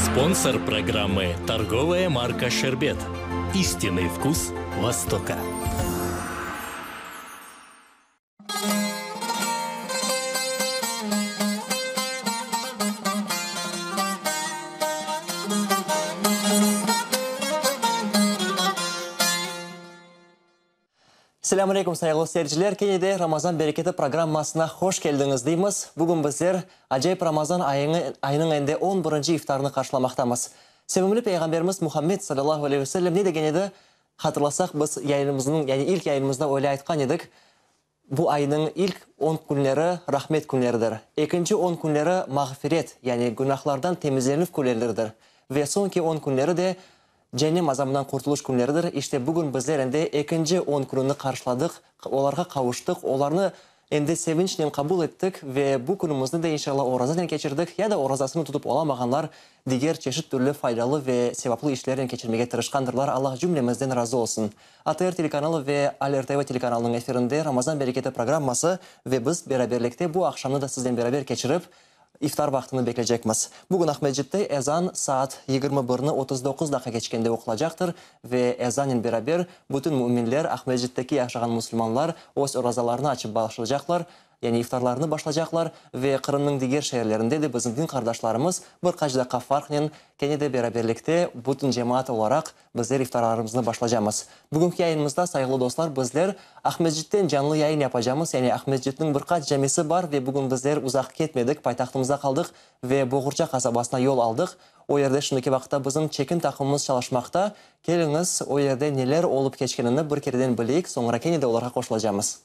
Sponsor programmı, torgovaya marka Şerbet. İstinный vkus Востока. Selâm aleyküm, sayğılı seyirciler! Kene de Ramazan bereketi programmasına hoş keldiñiz deymiz. Bugün bizler acayip Ramazan ayıñı, ayınıñ endi on birinci iftarını qarşılamaqtamız. Sevimli Peyğamberimiz Muhammed, salâllahu aleyhi ve sellem, ne degen edi? Hatırlasaq, biz yayınımıznıñ, yani ilk yayınımızda öyle aytqan edik, Bu aynıñ ilk on künleri rahmet künleridir, ekinci on künleri mağfiret, yani günahlardan temizlenüv künleridir ve soñki on künleri de cennem azabından qurtulış künleridir. İşte, bugün bizler endi ekinci on kününi qarşıladıq, olarğa qavuştıq, olarnı endi sevinçnen qabul ettik ve bu künümizni de inşallah orazanen keçirdik ya da orazasını tutıp olamağanlar diger çeşit türlü faydalı ve sevaplı işlernen keçirmege tırışqandırlar. Allah cümlemizden razı olsun. ATR telekanalı ve ALR TV telekanalınıñ efirinde Ramazan bereketi programması ve biz beraberlikte bu aqşamnı da siznen beraber keçirip, iftar vaqtını beklecekmiz. Bugün Aqmescitte ezan saat 21-ni 39 daqqa keçkende oqulacaqtır ve ezanen beraber bütün müminler, Aqmescitteki yaşağan musulmanlar öz orazalarını açıp başlaycaqlar, Yani iftarlarnı başlacaqlar ve Qırımnıñ diger şeerlerinde de bizim din qardaşlarımız bir qaç daqqa farqnen kene de beraberlikte bütün cemaat olaraq bizler iftarlarımıznı başlacamız. Bugünki yayınımızda, sayğılı dostlar, bizler Aqmescitten canlı yayın yapacamız, yani Aqmescitniñ bir qaç camisi bar ve bugün bizler uzaq ketmedik, paytahtımızda qaldıq ve Boğurça qasabasına yol aldıq. O yerde şimdiki vaqıtta bizim çekim taqımımız çalışmaqta. Keliñiz, o yerde neler olıp keçkenini bir kereden bileyik, soñra kene de olarğa qoşulacamız.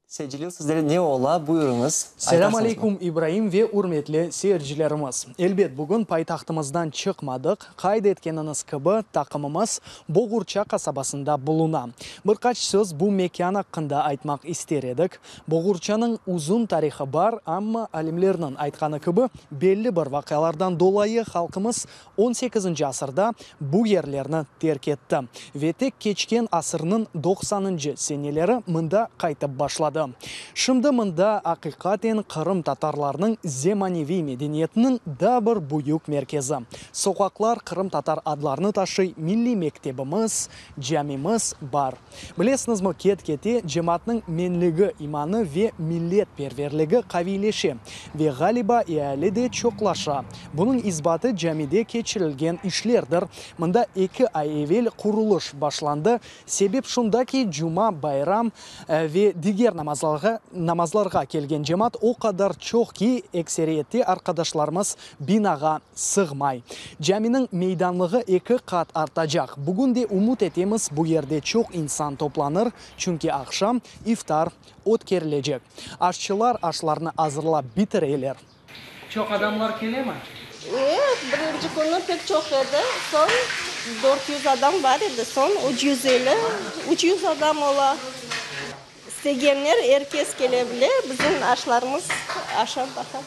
Seyirciler, sizlere ne ola, buyurıñız, Selâm aytarsıñızmı? aleykum, İbraim ve ürmetli seyircilerimiz! Elbet, bugün paytahtımızdan çıqmadıq. Qayd etkeniñiz kibi, taqımımız Boğurça qasabasında buluna. Bir qaç söz bu mekân aqqında aytmaq ister edik. Boğurçanıñ uzun tarihı bar, amma alimlerniñ aytqanı kibi, belli bir vaqialardan dolayı halqımız On sekizinci asırda bu yerlerni terk etti ve tek keçken asırnıñ doqsanıncı seneleri mında qaytıp başladı. Şimdi mında aqiqaten qırımtatarlarnıñ zemaneviy medeniyetiniñ daa bir büyük merkezi. Soqaqlar qırımtatar adlarını taşıy, milliy mektebimiz, camimiz bar. Bilesiñizmi, ket-kete cemaatnıñ menligi, imanı ve milletperverligi qaviyleşe ve, ğaliba, eali de çoqlaşa. Bunıñ isbatı camide keçirilgen işlerdir. Mında eki ay evel qurulış başlandı. Sebep şunda ki, cuma, bayram ve diger namazlarğa namazlarğa kelgen cemaat o qadar çoq ki, ekseriyette arqadaşlarımız binağa sığmay. Caminiñ meydanlığı eki qat artacaq. Bugün de ümüt etemiz, bu yerde çoq insan toplanır, çünki aqşam iftar ötkerilecek. Aşçılar aşlarnı azırlap bitireler. Çoq adamlar kelemi? E, birinci künü pek çoq edi, soñ 400 adam bar edi, soñ 350, 300 adam ola. İstegenler, er kes kele bile, bizim aşlarımız aşap baqa,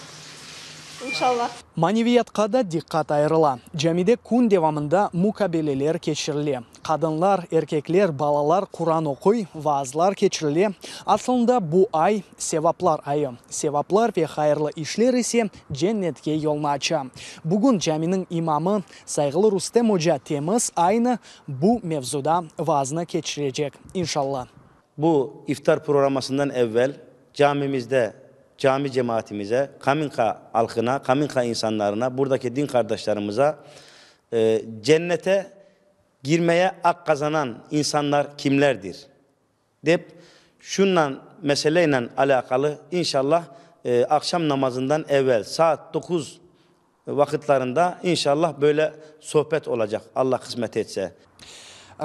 inşallah. Maneviyatqa da diqqat ayırıla. Camide kün devamında mukabeleler keçirile. Qadınlar, erkekler, balalar Quran oquy, vaazlar keçirile. Aslında bu ay, sevaplar ayı. Sevaplar ve hayırlı işler ise cennetke yolnı aça. Bugün caminiñ imamı, sayğılı Rustem oca temiz aynı bu mevzuda vaaznı keçirecek, inşallah. Bu iftar programmasından evvel camimizde cami cemaatimize, Kaminka halkına, Kaminka insanlarına, buradaki din kardeşlerimize cennete girmeye aq qazanan insanlar kimlerdir? Dep, şunnan meseleynen alâqalı inşallah aqşam namazından evvel saat doquz vaqıtlarında inşallah böyle sohbet olacaq, Alla qısmet etse.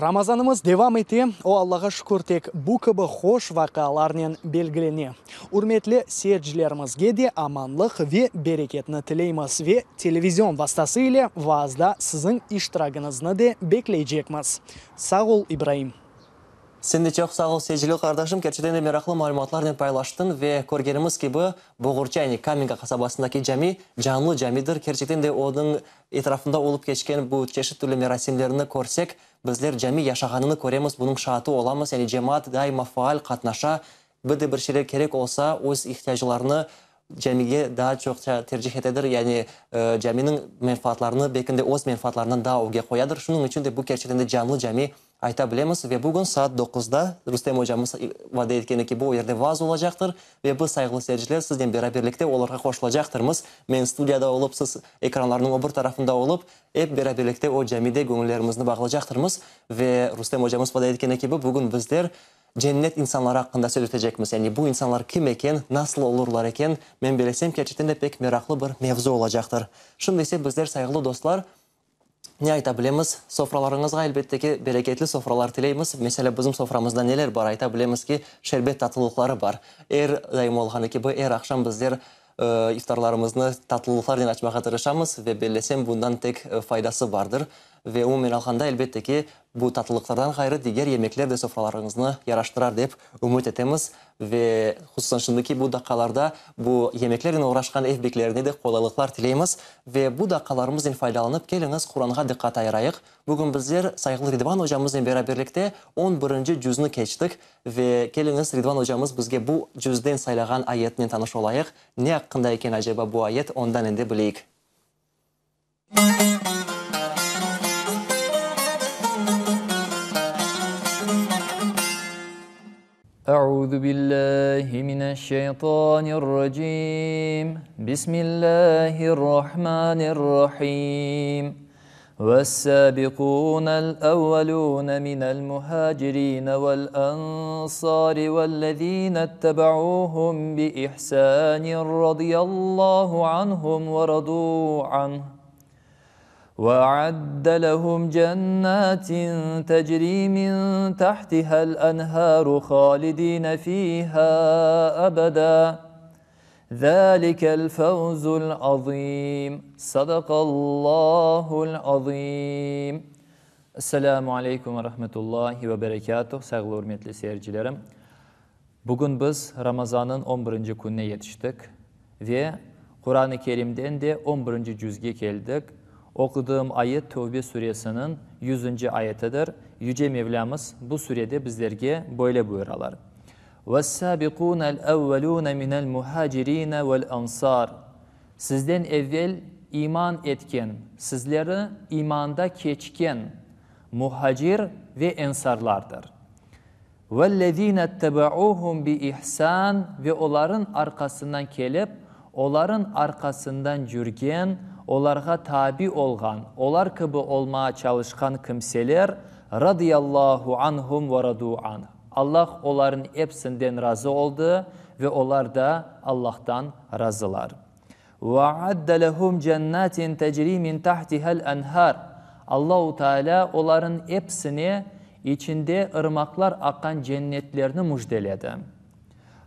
Ramazanımız devam ete, o Allağa şükür tek bu kibi hoş vaqialarnen belgilene. Ürmetli seyircilerimizge de amanlıq ve bereketni tileymiz ve televizion vastası ile vaazda siziñ iştiragıñıznı de bekleycekmiz. Sağ ol, İbraim. Sen de çoq sağ ol, Seycilil qardaşım, kerçekten de meraqlı malümatlarnen paylaştıñ ve körgenimiz kibi, Boğurça, yani Kamenka qasabasındaki cami, canlı camidir. Kerçekten de onıñ etrafında olıp keçken bu çeşit türlü merasimlerni körsek, bizler cami yaşağanını köremiz, bunıñ şaatı olamız, yani cemaat daima faal qatnaşa, bir de bir şeyler kerek olsa, öz ihtiyaclarını. Camige daa çoqça tercih etedir, yani caminiñ menfaatlarını belki de öz menfaatlarından daa ögge qoyadır. Şunıñ içün de bu kerçekten de canlı cami ayta bilemiz. Ve bugün saat doquzda Rustem ocamız vade etkeni kibi o yerde vaaz olacaqtır. Ve biz, sayğılı seyirciler, siznen beraberlikte olarğa qoşulacaqtırmız. Men studiyada olıp, siz ekranlarnıñ o bir tarafında olıp, ep beraberlikte o camide göñüllerimizni bağlacaqtırmız. Ve Rustem ocamız vade etkeni kibi bugün bizler Cennet insanları aqqında söz etecekmiz. Yani bu insanlar kim eken, nasıl olurlar eken, men belesem, kerçekten de pek meraqlı bir mevzu olacaqtır. Şimdi ise bizler, sayğılı dostlar, ne ayta bilemiz? Sofralarıñızğa, elbette ki, bereketli sofralar tileymiz. Meselâ, bizim soframızda neler bar? Ayta bilemiz ki, şerbet tatlılıqları bar. Er daim olğanı kibi, er aqşam bizler iftarlarımıznı tatlılıqlarnen açmağa tırışamız ve bellesem, bundan tek faydası bardır. Ve umumen alğanda, elbette ki, bu tatlılıqlardan ğayrı diger yemekler de sofralarıñıznı yaraştırar dep ümüt etemiz. Ve hususan şimdiki bu daqqalarda bu yemeklernen oğraşqan ev beklerine de qolaylıqlar tileymiz. Ve bu daqqalarımıznen faydalanıp, keliñiz, Quranğa diqqat ayırayıq. Bugün bizler sayğılı Ridvan ocamıznen beraberlikte on birinci cüzni keçtik. Ve keliñiz, Ridvan ocamız bizge bu cüzden saylağan ayetnen tanış olayıq. Ne aqqında eken aceba bu ayet, ondan endi bileyik. Euzu billahi mineşşeytanirracim. Bismillahirrahmanirrahim. Vessâbiqûnel evvelûne minel muhâcirîne vel ensâri vellezînettebeûhum bi ihsânin radıyallahu anhum ve radû anh. Ve a'adde lehum cennâtin tecrî min tahtihel enhâru hâlidîne fîhâ ebedâ. Zâlikel fevzul azîm. Sadakallâhul azîm. Esselamu aleykum ve rahmetullahi ve berekâtuh, sayğılı ürmetli seyircilerim. Bugün biz Ramazannıñ on birinci kününe yetiştik ve Quran-ı Kerimden de on birinci cüzge keldik. Oquduğım ayet Tövbe suresiniñ yüzünci ayetidir. Yüce Mevlâmız bu surede bizlerge böyle buyuralar. Vessâbiqûnel evvelûne minel muhâcirîne vel ensâr, Sizden evvel iman etken, sizleri imanda keçken muhacir ve ensarlardır. Vellezînettebeûhum bi ihsân, ve olarıñ arqasından kelip, olarıñ arqasından cürgen, olarğa tabi olğan, olar kibi olmağa çalışqan kimseler, radıyallahu anhum ve radû anh. Allah olarnıñ epsinden razı oldı ve olar da Allahtan razılar. Ve a'adde lehum cennatin tecri min tahtiha'l enhar, Allahu Teala olarnıñ epsine içinde ırmaqlar aqqan cennetlerni müjdeledi.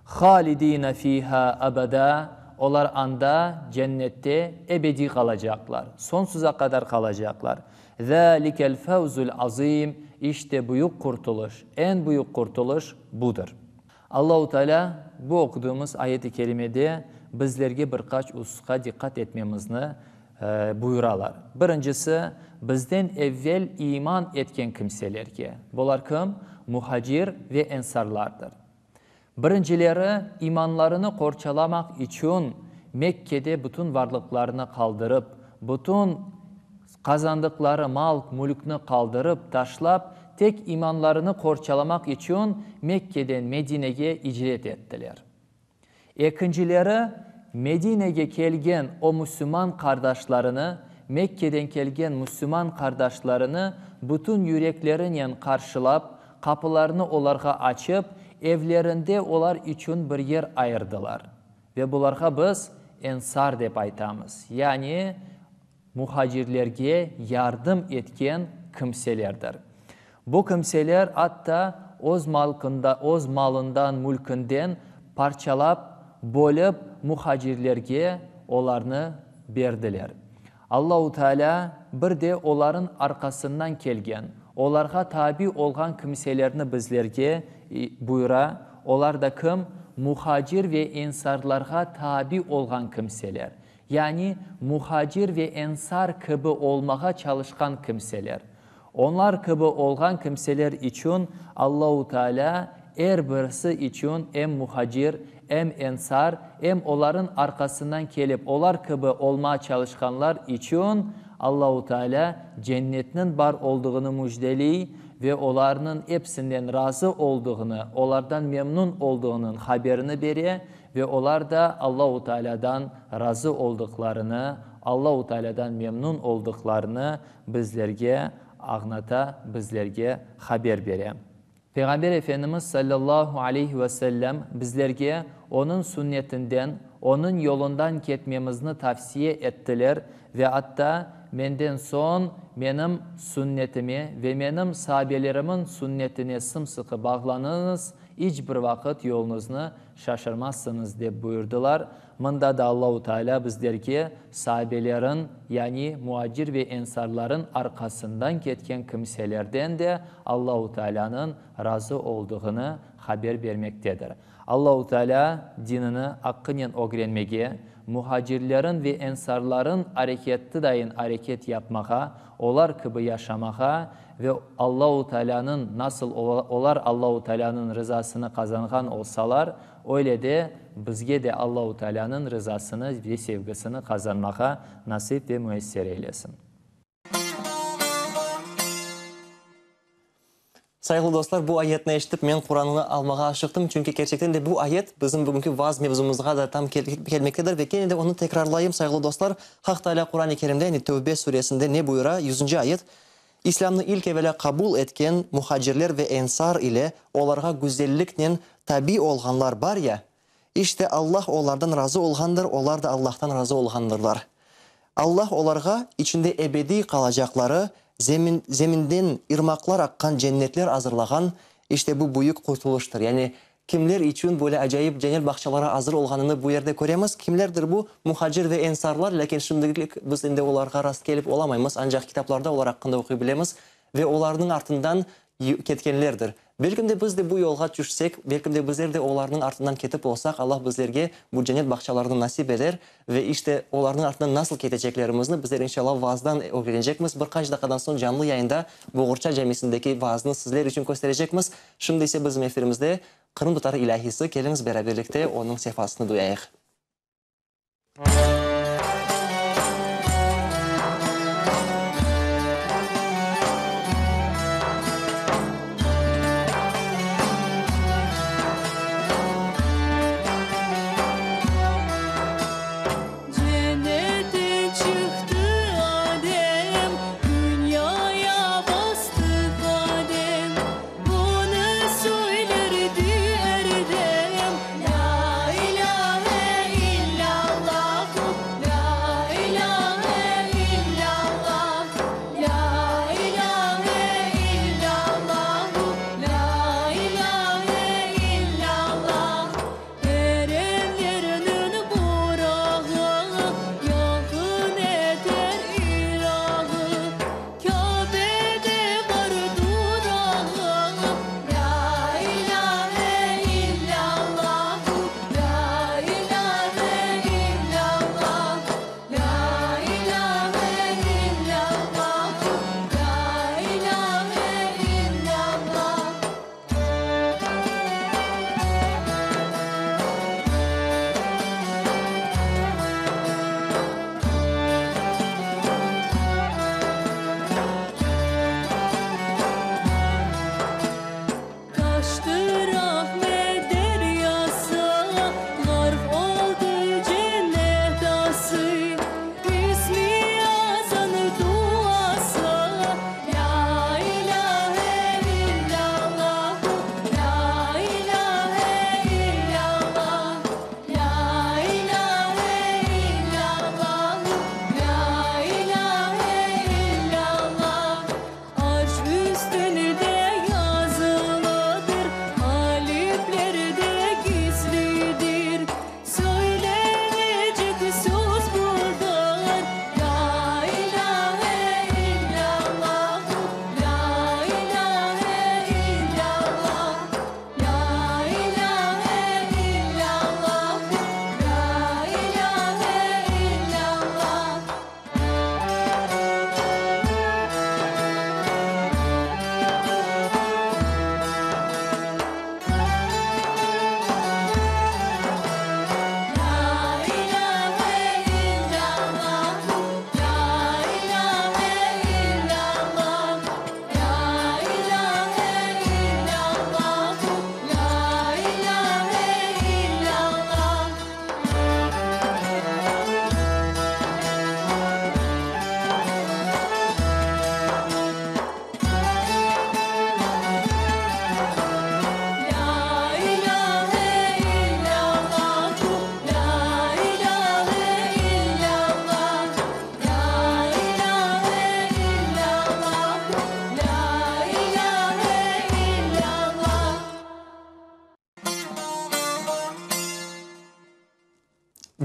Halidine fiha ebeda, olar anda, cennette, ebediy qalacaqlar, soñsuza qadar qalacaqlar. Zâlikel fevzul azîm, işte büyük qurtulış, eñ büyük qurtulış budır. Allahu Teala bu oquduğımız ayet-i kerimede bizlerge bir qaç ususqa diqqat etmemizni buyuralar. Birincisi, bizden evvel iman etken kimselerge, bular kim? Muhacir ve ensarlardır. Birincileri imanlarını qorçalamaq içün Mekkede bütün varlıqlarını qaldırıp, bütün qazandıqları mal-mülkni qaldırıp, taşlap, tek imanlarını qorçalamaq içün Mekkeden Medinege icret ettiler. Ekincileri Medinege kelgen o müsüman qardaşlarını, Mekkeden kelgen müsüman qardaşlarını bütün yüreklerinen qarşılap, qapılarını olarğa açıp, evlerinde olar içün bir yer ayırdılar. Ve bularğa biz ensar dep aytamız, yani muhacirlerge yardım etken kimselerdir. Bu kimseler atta öz malkında, öz malından, mülkinden parçalap, bölip muhacirlerge olarnı berdiler. Allahu Teala bir de oların arqasından kelgen, olarğa tabi olğan kimselerni bizlerge buyura, olar da kim? Muhacir ve ensarlarğa tabi olğan kimseler. Yani muhacir ve ensar kibi olmağa çalışqan kimseler. Onlar kibi olğan kimseler içün Allahu Teala er birisi içün em muhacir, Em ensar, em olarıñ arqasından kelip olar kibi olmağa çalışqanlar içün Allahu Teala cennetniñ bar olduğını müjdeley ve olarnıñ epsinden razı olduğını, olardan memnun olduğınıñ haberini bere ve olar da Allahu Tealadan razı oldıqlarını, Allahu Tealadan memnun oldıqlarını bizlerge añlata, bizlerge haber bere. Peyğamber Efendimiz sallallahu aleyhi ve sellem bizlerge Onıñ sünnetinden, Onıñ yolundan ketmemizni tavsiye ettiler ve atta, Menden soñ menim sünnetime ve menim saabelerimin sünnetine sımsıqı bağlanıñız, iç bir vaqıt yoluñıznı şaşırmazsıñız, dep buyurdılar. Mında da Allahu Teala bizlerge saabelerin, yani muacir ve ensarların arqasından ketken kimselerden de Allahu Tealanıñ razı olduğını haber bermektedir. Allahu Teala dinini aqqınen ögrenmege, muhacirlerin ve ensarların areketi dayın areket yapmağa, olar kibi yaşamağa ve Allahu Tealanıñ nasıl olar Allahu Tealanıñ rızasını qazanğan olsalar, öyle de bizge de Allahu Tealanıñ rızasını ve sevgisini qazanmağa nasip ve müesser eylesin. Sayğılı dostlar, bu ayetni eşitip, men Quranını almağa aşıqtım, çünki kerçekten de bu ayet bizim bugünki vaaz mevzumızğa da tam kelmektedir ve kene de onı tekrarlayım, sayğılı dostlar, Haq Teala Quran-ı Kerimde, yani Tövbe suresinde ne buyura, yüzünci ayet, İslâmnı ilk evelâ qabul etken muhacirler ve ensar ile olarğa güzelliknen tabi olğanlar bar ya, işte Allah olardan razı olğandır, olar da Allahtan razı olğandırlar. Allah olarğa içinde ebediy qalacaqları, zemin, zeminden irmaqlar aqqan cennetler azırlağan, işte bu büyük qurtulıştır. Yani kimler içün böyle acayip cennet bağçaları azır olğanını bu yerde köremiz. Kimlerdir bu? Muhacir ve ensarlar, lâkin şimdilik biz endi olarğa rastkelip olamaymız, ancaq kitaplarda olar aqqında oquy bilemiz ve olarnıñ artından ketkenlerdir. Belkim de biz de bu yolğa tüşsek, belkim de bizler de olarnıñ artından ketip olsaq, Allah bizlerge bu cennet bağçalarını nasip eder ve işte olarnıñ artından nasıl keteceklerimizni bizler inşallah vaazdan ögrenecekmiz. Bir qaç daqqadan soñ canlı yayında Boğurça camisindeki vaaznı sizler içün kösterecekmiz. Şimdi ise bizim efirimizde Qırımtatar ilâhisi, keliñiz beraberlikte onıñ sefasını duyayıq. Cennetten çıqtı Adem, Dünyaya bastı qadem. Bunı söylerdi er dem, Lâ ilâhe illâllahu.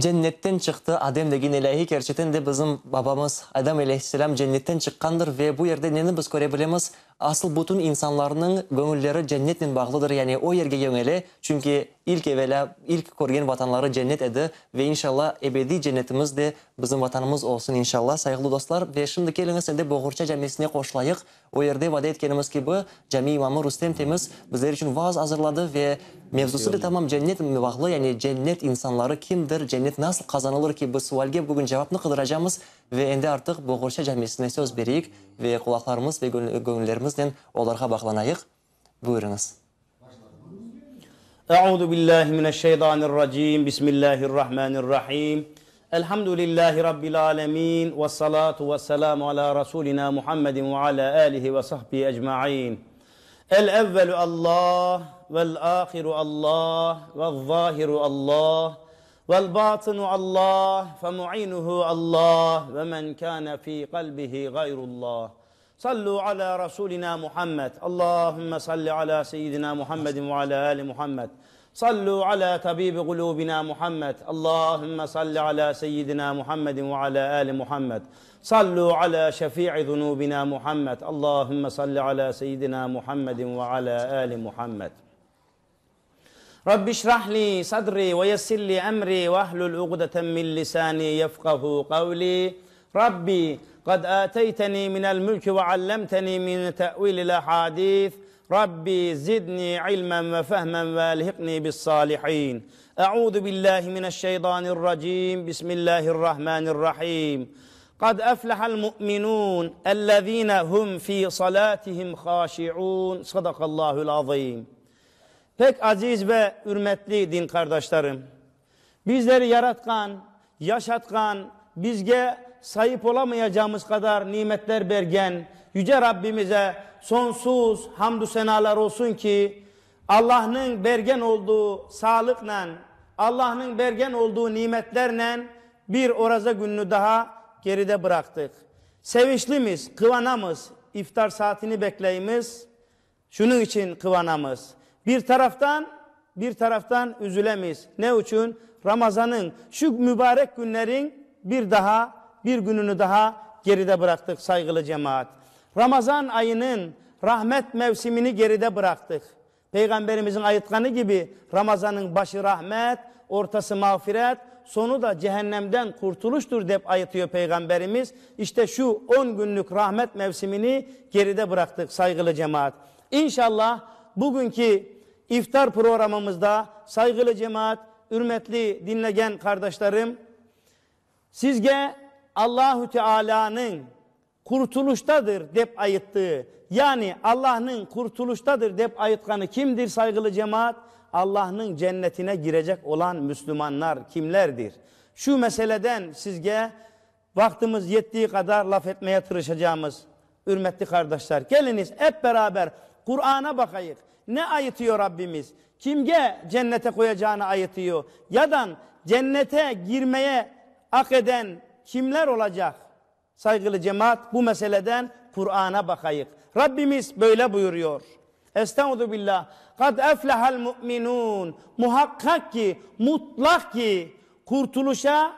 Cennetten çıqtı Adem degen ilâhiy kerçekten de bizim babamız Adam aleyhisselâm cennetten çıqqandır ve bu yerde neni biz köre bilemiz? Asıl bütün insanlarnıñ göñülleri cennetnen bağlıdır, yani o yerge yöñele, çünki ilk evelâ ilk körgen vatanları cennet edi ve inşallah ebediy cennetimiz de bizim vatanımız olsun inşallah, sayğılı dostlar. Ve şimdi keliñiz endi Boğurça camisine qoşulayıq, O yerde vade etkenimiz kibi, cami imamı Rustem Temiz bizler içün vaaz azırladı ve mevzusı da tamam cennetnen bağlı, yani cennet insanları kimdir, cennet nasıl qazanılır kibi sualge bugün cevapnı qıdıracamız ve endi artıq Boğurça camisine söz bereyik ve qulaqlarımız ve göñüllerimiznen olarğa bağlanayıq. Buyurıñız. Euzu billahi mineşşeytanirracim. Bismillahirrahmanirrahim. Elhamdülillahi rabbil alemin ve salatu vesselamu ala rasulina Muhammedin ve ala alihi ve sahbihi ecmaîn. El evvelu Allah vel ahiru Allah ve'z zahiru Allah vel batinu Allah fe muinuhu Allah ve men kana fi kalbihi gayrullah. Sallu ala Rasulina Muhammed. Allahümme salli ala seyyidina Muhammedin ve ala ali Muhammed. Sallu ala tabibi kulubina Muhammed. Allahümme salli ala seyyidina Muhammedin ve ala ali Muhammed. Sallu ala şefii zunubina Muhammed. Allahümme salli ala seyyidina Muhammedin ve ala ali Muhammed. Rabbi şrah li sadri ve yessir li emri vahlul ugdeten min lisani yefkahu kavli. Rabbi kad ateyteni minel mülki ve allemteni min te'vilil ahadis. Rabbi zidni ilmen ve fehmen ve elhikni bis salihin. Euzu billahi mineşşeytanirracim. Bismillahirrahmanirrahim. Kad eflehel mu'minun ellezine hum fi salatihim haşiun. Sadakallahul azim. Pek aziz ve ürmetli din kardeşlerim, bizleri yaratqan, yaşatqan, bizge sayıp olamayacağımız kadar nimetler bergen Yüce Rabbimize sonsuz hamdü senalar olsun ki, Allahnıñ bergen olduğu sağlıqla, Allahnıñ bergen olduğu nimetlerle bir oraza gününü daha geride bıraktık. Sevinçlimiz, qıvanamız, iftar saatini bekleymiz. Şunıñ içün quvanamız. Bir taraftan, bir taraftan üzülemiz. Ne içün? Ramazanıñ, şu mübarek künleriñ bir daha, bir gününi daha geride bıraqtıq, sayğılı cemaat. Ramazan ayınıñ rahmet mevsimini geride bıraqtıq. Peyğamberimizniñ aytqanı kibi, Ramazanıñ başı rahmet, ortası mağfiret, soñu da cehennemden qurtulıştır dep aytıyor Peyğamberimiz. İşte şu on günlük rahmet mevsimini geride bıraqtıq, sayğılı cemaat. İnşallah, bugünki iftar programımızda, sayğılı cemaat, ürmetli diñlegen qardaşlarım, sizge Allahu Tealânıñ Qurtuluştadır, dep ayttığı, yani Allahnıñ qurtuluştadır dep aytqanı kimdir, sayğılı cemaat? Allahnıñ cennetine girecek olan müslümanlar kimlerdir? Şu meseleden sizge vaqtımız yettiği qadar laf etmeye tırışacağımız, ürmetli qardaşlar. Keliñiz, ep beraber Qurana baqayıq, ne aytıyor Rabbimiz? Kimge cennete qoyacağını aytıyor? Yadan cennete girmeye aq eden kimler olacaq? Sayğılı cemaat, bu meseleden Qurana baqayıq. Rabbimiz böyle buyuruyor, Estağuzubillah, Qad eflehel mu'minun, Muhaqqaq ki, mutlaq ki, qurtuluşa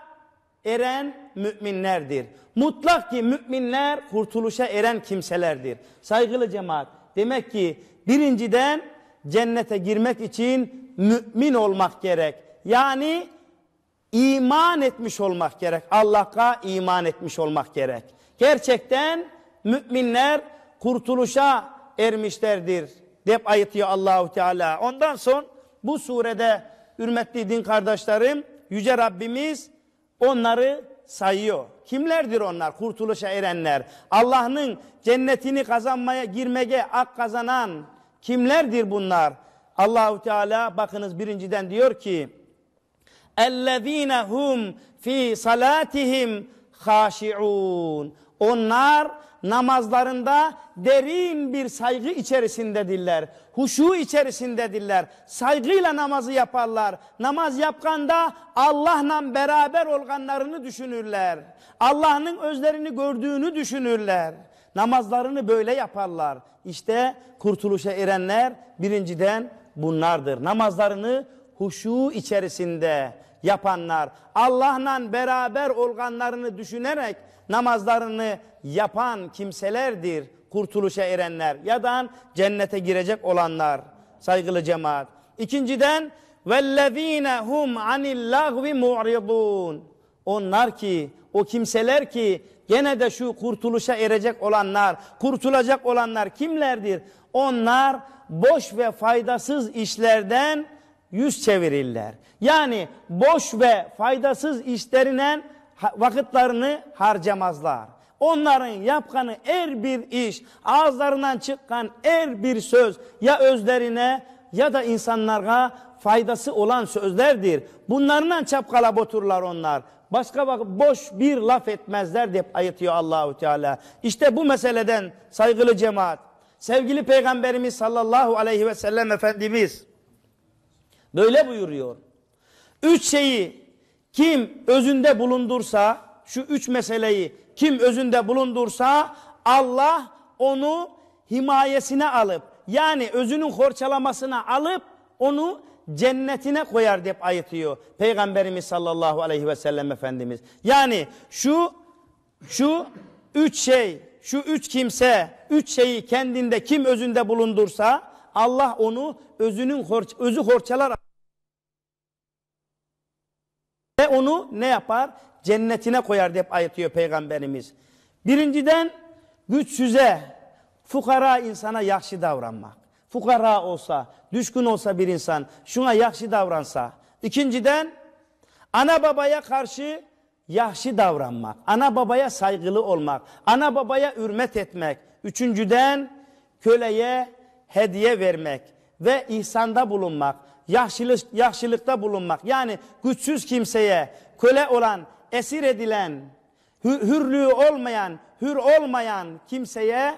eren müminlerdir. Mutlaq ki, müminler qurtuluşa eren kimselerdir. Sayğılı cemaat, demek ki, birinciden, cennete girmek içün mümin olmaq kerek. Yani, İman etmiş olmaq kerek, Allahqa iman etmiş olmaq kerek. Kerçekten, müminler qurtuluşa ermişlerdir, dep aytıyor Allahu Teala. Ondan soñ bu surede, ürmetli din qardaşlarım, Yüce Rabbimiz onları sayıyor. Kimlerdir onlar, qurtuluşa erenler? Allahnıñ cennetini qazanmaya, girmege aq qazanan kimlerdir bunlar? Allahu Teala, baqıñız, birinciden diyor ki, Ellezîne hum fî salâtihim hâşiûn. Onlar namazlarında derin bir sayğı içerisindedirler, huşu içerisindedirler, sayğıyla namazı yaparlar. Namaz yapqanda Allahla beraber olğanlarını düşünürler. Allahnıñ özlerini gördüğünü düşünürler. Namazlarını böyle yaparlar. İşte, qurtuluşa erenler birinciden bunlardır. Namazlarını huşu içerisinde. yapanlar, Allahnan beraber olğanlarını düşünerek namazlarını yapan kimselerdir qurtuluşa erenler ya da cennete girecek olanlar, sayğılı cemaat. İkinciden, Vellezine hum anil-lağvi mu'ridun. Onlar ki, o kimseler ki, gene de şu qurtuluşa erecek olanlar, qurtulacaq olanlar kimlerdir? Onlar boş ve faydasız işlerden yüz çevirirler. Yani boş ve faydasız işlerinen vaqıtlarını harcamazlar. Onların yapqanı er bir iş, ağızlarından çıqqan er bir söz ya özlerine, ya da insanlarğa faydası olan sözlerdir. Bunlarınan çapqalap oturırlar onlar. Başqa vaqıt boş bir laf etmezler, dep aytıyor Allahu Teala. İşte bu meseleden, sayğılı cemaat, sevgili Peyğamberimiz sallallahu aleyhi ve sellem Efendimiz böyle buyuruyor, Üç şeyi kim özünde bulundursa, şu üç meseleyi kim özünde bulundursa, Allah onu himayesine alıp, yani özüniñ qorçalamasına alıp, onu cennetine qoyar, dep aytıyor Peyğamberimiz sallallahu aleyhi ve sellem Efendimiz. Yani şu, şu üç şey, şu üç kimse, üç şeyi kendinde kim özünde bulundursa, Allah onu özüniñ, özü qorçalar. Ve onı ne yapar? Cennetine qoyar, dep aytıyor Peyğamberimiz. Birinciden, güçsüze, fuqara insana yahşı davranmaq. Fuqara olsa, düşkün olsa bir insan, şuña yahşı davransa. İkinciden, ana-babaya qarşı yahşı davranmaq, ana-babaya sayğılı olmaq, ana-babaya ürmet etmek. Üçünciden, köleye hediye vermek ve ihsanda bulunmaq, yahşılıqta bulunmaq, yani küçsüz kimseye, köle olan, esir edilen, hürlüğü olmayan, hür olmayan kimseye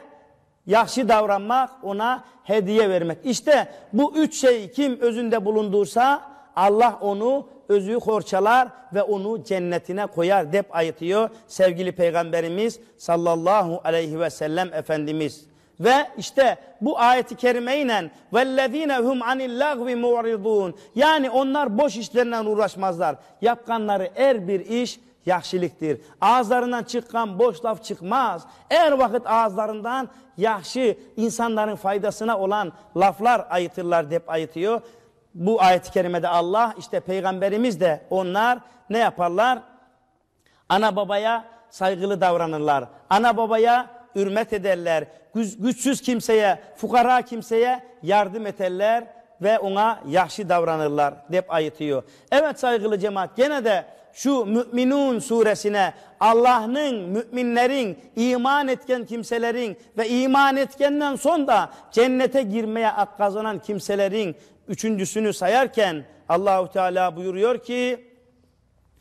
yahşı davranmaq, oña hediye vermek. İşte, bu üç şey kim özünde bulundursa, Allah onı özü qorçalar ve onı cennetine qoyar, dep aytıyor sevgili Peyğamberimiz, sallallahu aleyhi ve sellem, Efendimiz. Ve, işte, bu ayet-i kerimeynen, Vellezine hum anil-lağvi mu'ridun, yani onlar boş işlernen uğraşmazlar, yapqanları er bir iş Yahşiliktir. Ağızlarından çıqqan boş laf çıqmaz. Er vaqıt ağızlarından yahşı, insanların faydasına olan laflar aytırlar, dep aytıyor. Bu ayet-i kerimede Allah, işte Peyğamberimiz de onlar ne yaparlar? Ana-babaya sayğılı davranırlar. Ana-babaya ürmet ederler. Güçsüz kimseye, fuqara kimseye yardım eterler ve oña yahşı davranırlar, dep aytıyor. Evet, sayğılı cemaat, gene de şu Müminun suresine Allahnıñ, müminleriñ, iman etken kimseleriñ ve iman etkenden soñ da cennete girmeye aq qazanan kimseleriñ üçüncüsini sayarken, Allahu Teala buyuruyor ki,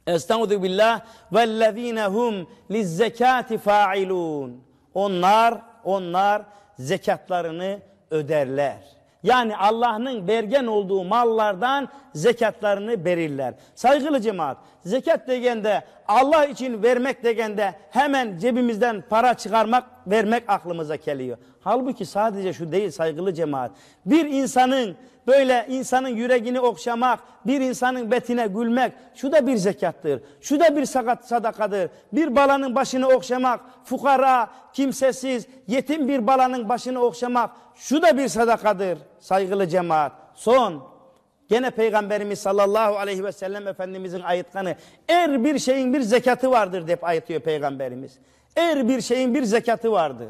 Estağfirullah billah, Vellezine hum lizzekati failun. Onlar, onlar zekatlarını öderler. Yani Allahnıñ bergen olduğu mallardan zekatlarını berirler. Sayğılı cemaat, zekat degende, Allah içün vermek degende hemen cebimizden para çıqarmaq, vermek aqlımıza keliyor. Halbuki sadece şu değil sayğılı cemaat. Bir insanıñ, böyle insanıñ yüregini oqşamaq, bir insanıñ betine gülmek, şu da bir zekattır, şu da bir sadaqadır. Bir balanıñ başını oqşamaq, fuqara, kimsesiz, yetim bir balanıñ başını oqşamaq, şu da bir sadaqadır, sayğılı cemaat. Soñ, gene Peyğamberimiz sallallahu aleyhi ve sellem Efendimizniñ aytqanı, Er bir şeyiñ bir zekatı vardır, dep aytıyor Peyğamberimiz. Er bir şeyiñ bir zekatı vardır.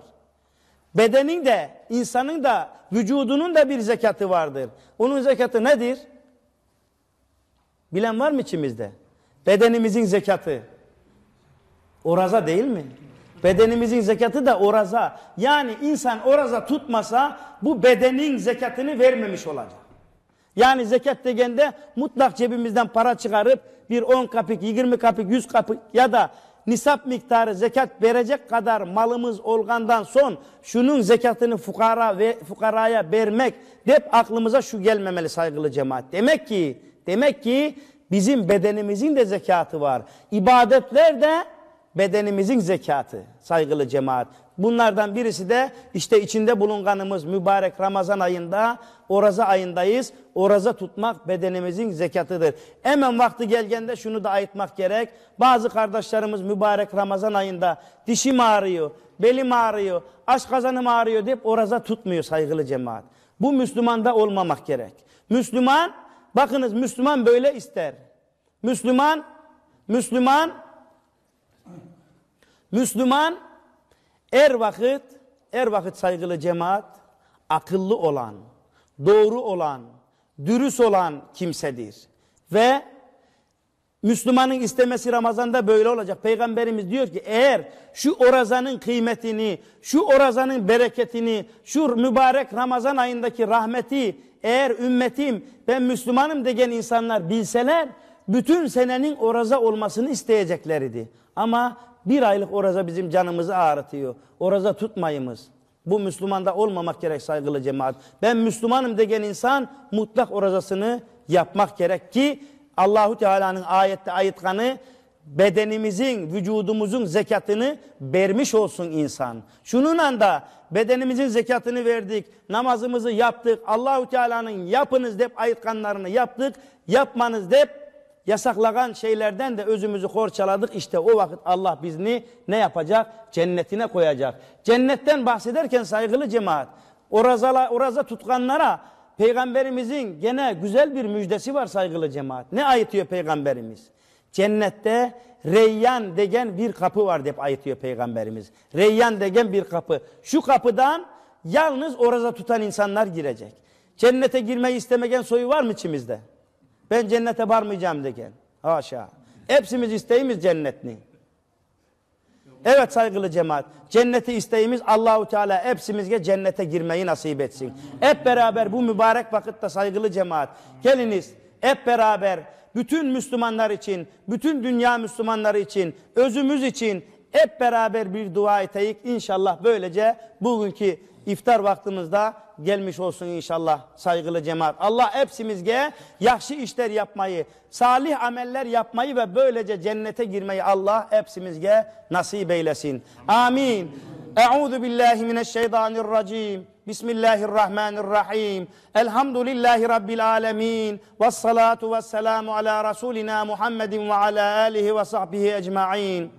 Bedeniñ de, insanıñ da, vücudunıñ da bir zekatı vardır. Onıñ zekatı nedir? Bilen varmı içimizde? Bedenimizin zekatı. Oraza değil mi? Bedenimizin zekatı da oraza. Yani insan oraza tutmasa bu bedenin zekatını vermemiş olacaq. Yani zekat degende mutlaq cebimizden para çıqarıp bir on kapik, 20 kapik, 100 kapik ya da nisap miktarı zekat berecek qadar malımız olğandan soñ şunıñ zekatını fuqara ve fuqaraya bermek dep aqlımıza şu gelmemeli sayğılı cemaat. Demek ki, demek ki bizim bedenimizin de zekatı var. İbadetler de. Bedenimizin zekatı, sayğılı cemaat. Bunlardan birisi de, işte içinde bulunğanımız mübarek Ramazan ayında, oraza ayındayız, oraza tutmaq bedenimizin zekatıdır. Emen vaqtı kelgende şunı da aytmaq kerek, bazı qardaşlarımız mübarek Ramazan ayında dişim ağrıyor, belim ağrıyor, aşqazanım ağrıyor dep oraza tutmuyor, sayğılı cemaat. Bu müslümanda olmamaq kerek. Müslüman, baqıñız, müslüman böyle ister. Müslüman, Müslüman, Müslüman er vaqıt, er vaqıt sayğılı cemaat, aqıllı olan, doğru olan, dürüst olan kimsedir. Ve Müslümanıñ istemesi Ramazanda böyle olacaq. Peyğamberimiz diyor ki, eğer şu orazanıñ qıymetini, şu orazanıñ bereketini, şu mübarek Ramazan ayındaki rahmeti Eğer ümmetim, ben müslümanım degen insanlar bilseler, bütün seneniñ oraza olmasını isteyecekler idi. Ama bir aylıq oraza bizim canımızı ağrıtıyor. Oraza tutmayımız. Bu müslümanda olmamaq kerek sayğılı cemaat. Ben müslümanım degen insan mutlaq orazasını yapmaq kerek ki, Allahu Teala'nıñ ayette aytqanı, Bedenimizin, vücudumuzun zekatını bermiş olsun insan. Şunıñla da bedenimizin zekatını verdik, namazımızı yaptıq, Allahu Teala'nıñ yapıñız dep aytqanlarını yaptıq, yapmañız dep yasaqlağan şeylerden de özümizi qorçaladıq, işte o vaqıt Allah bizni ne yapacaq? Cennetine qoyacaq. Cennetten bahsederken sayğılı cemaat, orazala, oraza tutqanlara Peyğamberimizin gene güzel bir müjdesi var sayğılı cemaat. Ne aytıyor Peyğamberimiz? Cennette Reyyan degen bir qapı var, dep aytıyor Peyğamberimiz. Reyyan degen bir qapı. Şu qapıdan yalnız oraza tutan insanlar girecek. Cennete girmeyi istemegen soyu varmı içimizde? Ben cennete barmaycam degen. Haşa. Epsimiz isteymiz cennetni. Evet, sayğılı cemaat, cenneti isteymiz, Allahu Teala epsimizge cennete girmeyi nasip etsin. Ep beraber bu mübarek vaqıtta, sayğılı cemaat, keliñiz, ep beraber bütün müslümanlar içün, bütün dünya müslümanları içün, özümiz içün ep beraber bir dua eteyik, inşallah böylece bugünki iftar vaqtımızda gelmiş olsun inşallah, sayğılı cemaat. Allah epsimizge yahşı işler yapmayı, Salih ameller yapmayı ve böylece cennete girmeyi Allah epsimizge nasip eylesin. Amin. Euzu billahi mineşşeytanirracim. Bismillahirrahmanirrahim. Elhamdülillahi rabbil alemin. Vessalatu vesselamu ala rasulina Muhammedin ve ala alihi ve sahbihi ecmain.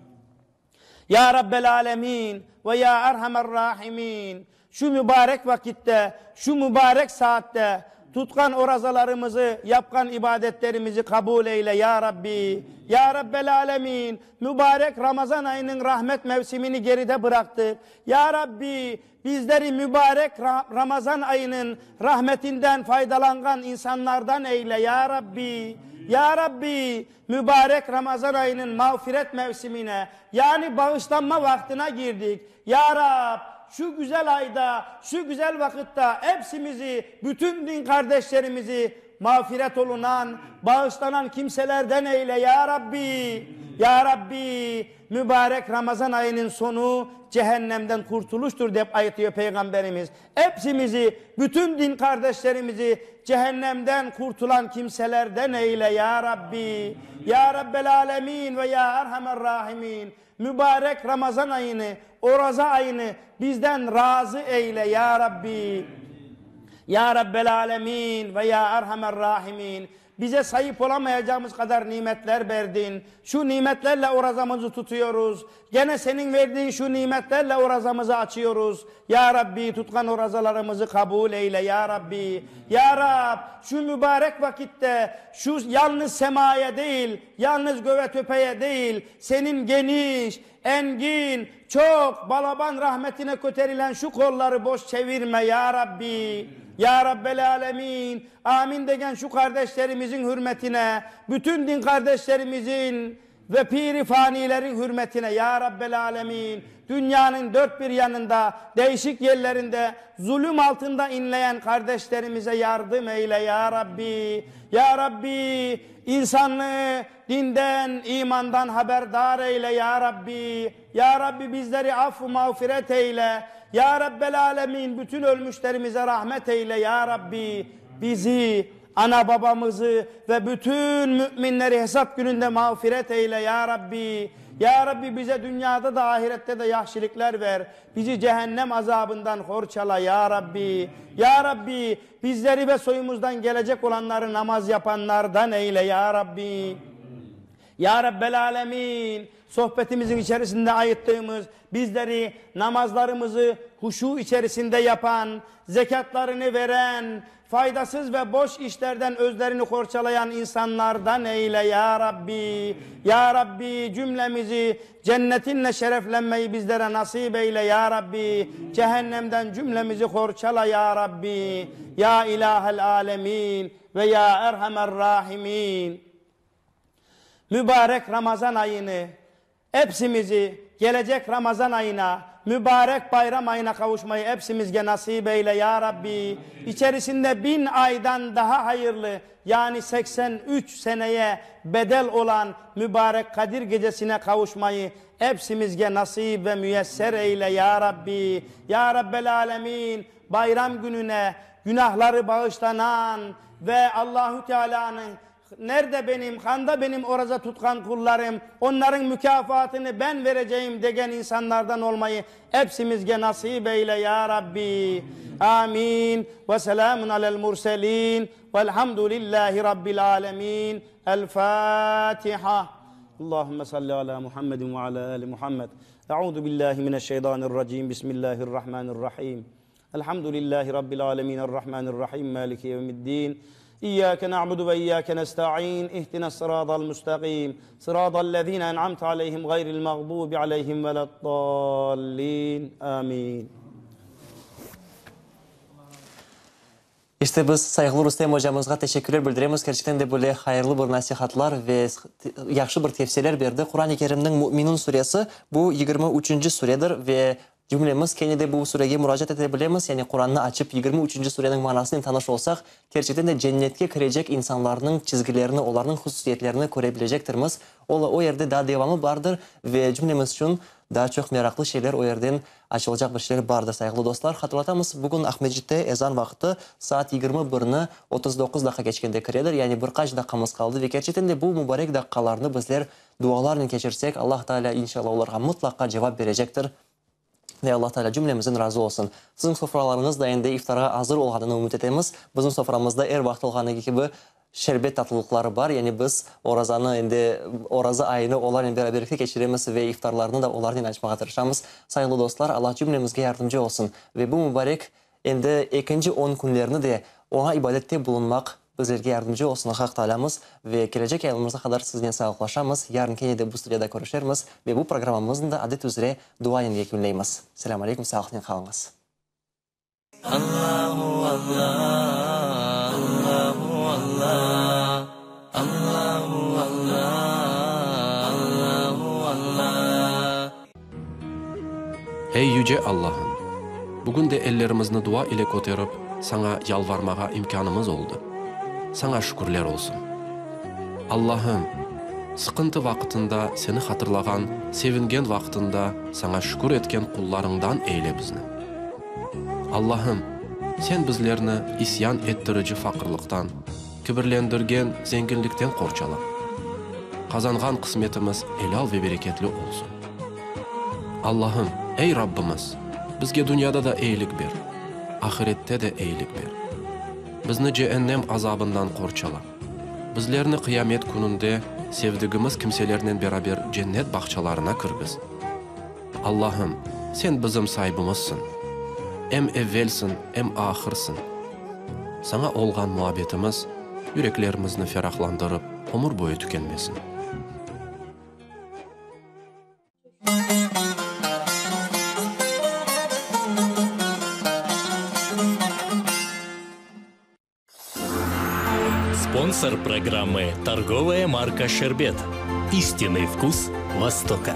Ya Rabbel Alemin ve Ya Erhamer Rahimin! Şu mübarek vakitte, şu mübarek saatte tutqan orazalarımızı, yapqan ibadetlerimizi qabul eyle, Ya Rabbi! Ya Rabbel Alemin! Mübarek Ramazan ayınıñ rahmet mevsimini geride bıraqtıq. Ya Rabbi, bizleri mübarek Ramazan ayınıñ rahmetinden faydalanğan insanlardan eyle, Ya Rabbi! Ya Rabbi, Mübarek Ramazan ayınıñ mağfiret mevsimine, yani bağışlanma vaqtına girdik. Ya Rab, şu güzel ayda, şu güzel vaqıtta epsimizi, bütün din qardeşlerimizi mağfiret olunan, bağışlanan kimselerden eyle, Ya Rabbi! Ya Rabbi, mübarek Ramazan ayınıñ soñu cehennemden qurtuluştır, dep aytıyor Peyğamberimiz. Epsimizi, bütün din qardeşlerimizi cehennemden qurtulan kimselerden eyle, Ya Rabbi! Ya Rabbel Alemin ve Ya Erhamer Rahimin! Mübarek Ramazan ayını, oraza ayını bizden razı eyle, Ya Rabbi! Ya Rabbel Alemin ve Ya Erhamer Rahimin! Bize sayıp olamayacağımız qadar nimetler berdiñ. Şu nimetlerle orazamızı tutuyoruz. Gene Seniñ verdiğin şu nimetlerle orazamızı açıyoruz. Ya Rabbi, tutqan orazalarımızı qabul eyle, Ya Rabbi! Ya Rab, şu mübarek vakitte, şu yalnız semaya değil, yalnız göğe töpeye değil, Seniñ geniş, engin, çoq, balaban rahmetine köterilen şu qolları boş çevirme, Ya Rabbi! Ya Rabbel Alemin! Amin degen şu qardeşlerimizin hürmetine, bütün din qardeşlerimizin ve piri fanilerin hürmetine, Ya Rabbel Alemin, dünyanıñ dört bir yanında, değişik yerlerinde zulüm altında inleyen qardeşlerimize yardım eyle, Ya Rabbi! Ya Rabbi, insanlığı dinden, imandan haberdar eyle, Ya Rabbi! Ya Rabbi, bizleri af-u mağfiret eyle! Ya Rabbel Alemin, bütün ölmüşlerimize rahmet eyle, Ya Rabbi! Bizi. Ana-babamızı ve bütün müminleri hesap gününde mağfiret eyle Ya Rabbi. Ya Rabbi bize dünyada da ahirette de yahşilikler ver. Bizi cehennem azabından horçala Ya Rabbi. Ya Rabbi bizleri ve soyumuzdan gelecek olanları namaz yapanlardan eyle Ya Rabbi. Ya Rabbel Alemin, sohbetimizin içerisinde ayıttığımız, bizleri namazlarımızı huşu içerisinde yapan, zekatlarını veren, faydasız ve boş işlerden özlerini horçalayan insanlardan eyle Ya Rabbi. Ya Rabbi cümlemizi cennetinle şereflenmeyi bizlere nasip eyle Ya Rabbi. Cehennemden cümlemizi horçala Ya Rabbi. Ya İlahel Alemin ve Ya Erhamer Rahimin. Mübarek Ramazan ayını, epsimizi gelecek Ramazan ayına, mübarek bayram ayına kavuşmayı epsimizge nasip eyle Ya Rabbi. İçerisinde bin aydan daha hayırlı, yani 83 seneye bedel olan mübarek Kadir gecesine kavuşmayı epsimizge nasip ve müyesser eyle Ya Rabbi. Ya Rabbel Alemin bayram gününe günahları bağışlanan ve Allahu Teala'nın Nerde benim, handa benim oraza tutkan kullarım, onların mükafatını ben vereceğim degen insanlardan olmayı hepsimizge nasip eyle ya Rabbi. Amin. Ve selamun alel murselin. Velhamdülillahi Rabbil alemin. El Fatiha. Allahümme salli ala Muhammedin ve ala ali Muhammed. Euzu billahi mineşşeytanirracim. Bismillahirrahmanirrahim. Elhamdülillahi Rabbil alemin. Errahmanirrahim. Maliki yevmiddin. İyyâke na'budu ve iyyâke nesta'in. İhdina sıratal müstakîm. Sıratal lezîne en'amte aleyhim gayril mağdubi aleyhim veleddâllin. Amin. İşte biz sayğılı Rustem ocamızğa teşekkürler bildiremiz. Kerçekten de böyle hayırlı bir nasihatlar ve yahşı bir tevsiyeler berdi. Quran-ı Kerimniñ Müminun suresi bu 23-nci suredir ve Cümlemiz kene de bu surege muracaat ete bilemiz, yani Qurannı açıp 23-nci sureniñ manasınen tanış olsaq, kerçekten de cennetke kirecek insanlarnıñ çizgilerini, olarnıñ hususiyetlerini köre bilecektirmiz. Ola, o yerde daa devamı bardır ve cümlemiz içün daa çoq meraqlı şeyler o yerden açılacaq bir şeyler bardır, sayğılı dostlar. Hatırlatamız, bugün Aqmescitte ezan vaqtı saat 21-ni 39 daqqa keçkende kiredir, yani bir qaç daqqamız qaldı ve kerçekten de bu mubarek daqqalarnı bizler dualarnen keçirsek, Allah Taalâ inşallah olarğa mıtlaqa cevap berecektir. Ve Allah Teala cümlemizden razı olsun. Siziñ sofralarıñız da endi iftarğa azır olğanını ümüt etemiz. Bizim soframızda er vaqıt olğanı kibi şerbet tatlılıqları bar. Yani biz orazanı endi oraza ayını olarnen beraberlikte keçiremiz ve iftarlarnı da olarnen açmağa tırışamız. Sayğılı dostlar, Allah cümlemizge yardımcı olsun ve bu mübarek Endi ekinci on künlerni de Oña ibadette bulunmaq bizlerge yardımcı olsun Haq Taalâmız ve kelecek yayınımızğa qadar siznen sağlıqlaşamız, yarın kene de bu studiyada körüşermiz ve bu programmamıznı da adet üzre duanen yekünleymiz. Selâm aleykum, sağlıqnen qalıñız. Ey Yüce Allahım! Bugün de ellerimizni dua ile köterip, Saña yalvarmağa imkânımız oldı. Saña şükürler olsun! Allahım, sıqıntı vaqıtında Seni hatırlağan, sevingen vaqıtında Saña şükür etken qullarıñdan eyle bizni. Allahım, Sen bizlerni isyan ettirici faqırlıqtan, Kibirlendirgen zenginlikten qorçala. Qazanğan qısmetimiz elâl ve bereketli olsun. Allahım, ey Rabbimiz, bizge dünyada da eyilik ber, ahirette de eyilik ber. Bizni ceennem azabından qorçala. Bizlerni qıyamet kününde sevdigimiz kimselernen beraber cennet bağçalarına kirgiz. Allahım, Sen bizim saibimizsiñ. Em evvelsiñ, em ahırsıñ. Saña olğan muabbetimiz yüreklerimizni ferahlandırıp, ömür boyu tükenmesin. Sponsor programmı, torgovaya marka Şerbet. Истинный вкус Востока.